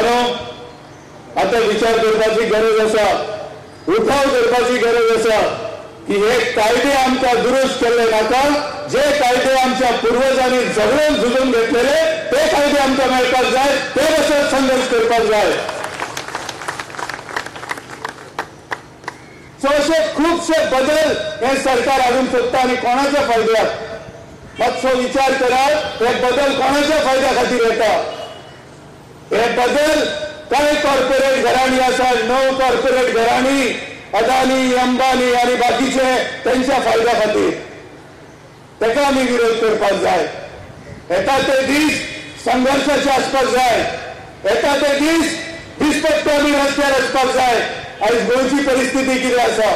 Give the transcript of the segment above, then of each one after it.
भावांनो, आतां विचार करपाची गरज आसा, उठाव करपाची गरज आसा की हे कायदे आमकां दुरुस्त केल्ले नाका. जे कायदे आमच्या पुर्वजांनी झगडून झुजून घेतलेले ते कायदे आमकां मेळपाक जाय, ते बसत संघर्श करपाक जाय. सो अशे खुबशे बदल हे सरकार हाडूंक सोदता आनी कोणाच्या फायद्याक, मातसो विचार करात, हे बदल कोणाच्या फायद्या खातीर येता? हे बदल कांय कॉर्पोरेट घराणी आसा, 9 कॉर्पोरेट घराणी, अदानी, अंबानी आनी बाकीचे, तेंच्या फायद्या खातीर. ताका आमी विरोध करपाक जाय. येता ते दीस संघर्शाचे आसपाक जाय, येता ते दीस दिसपट्टे आमी रस्त्यार वचपाक जाय. आयज गोंयची परिस्थिती कितें आसा?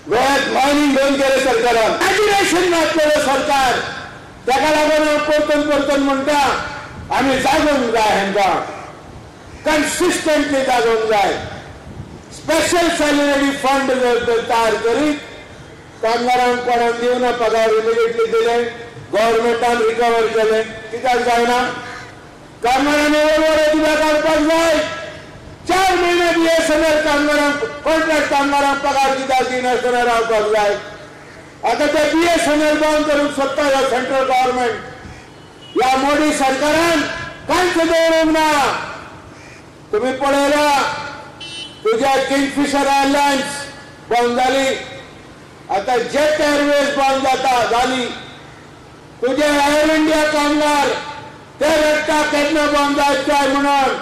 गोंयांत मायनिंग बंद केलें सरकारान, इमॅजिनेशन घातलेलें सरकार. ताका लागून हांव परतून परतून म्हणटा, आमी जागोवंक जाय हांकां, कन्सिस्टंटली जागोवंक जाय. स्पेशल सॅलरी फंड तयार करीत कामगारांक कोणाक दिवना पगार इमिडिएटली दिले, गव्हर्मेंटान रिकवर केले, कित्याक जायना? कामगारांनी वयर दिल्या काडपाक जाय. 4 महिने बीएसएनएल कामगारांक, कॉन्ट्रॅक्ट कामगारांक पगार कित्याक दिनासतना रावपाक जाय? आतां ते बीएसएनएल बंद करूंक सोदता ह्या सेंट्रल गव्हर्मेंट. ह्या मोदी सरकारान कांयच दवरूंक ना. तुमी पळयला, तुज्या किंगफिशर एअरलायन्स बंद जाली, आतां जेट एअरवेज बंद जाता जाली. तुजे एअर इंडिया कामगार ते रडटा केन्ना बंद जायत काय म्हणून.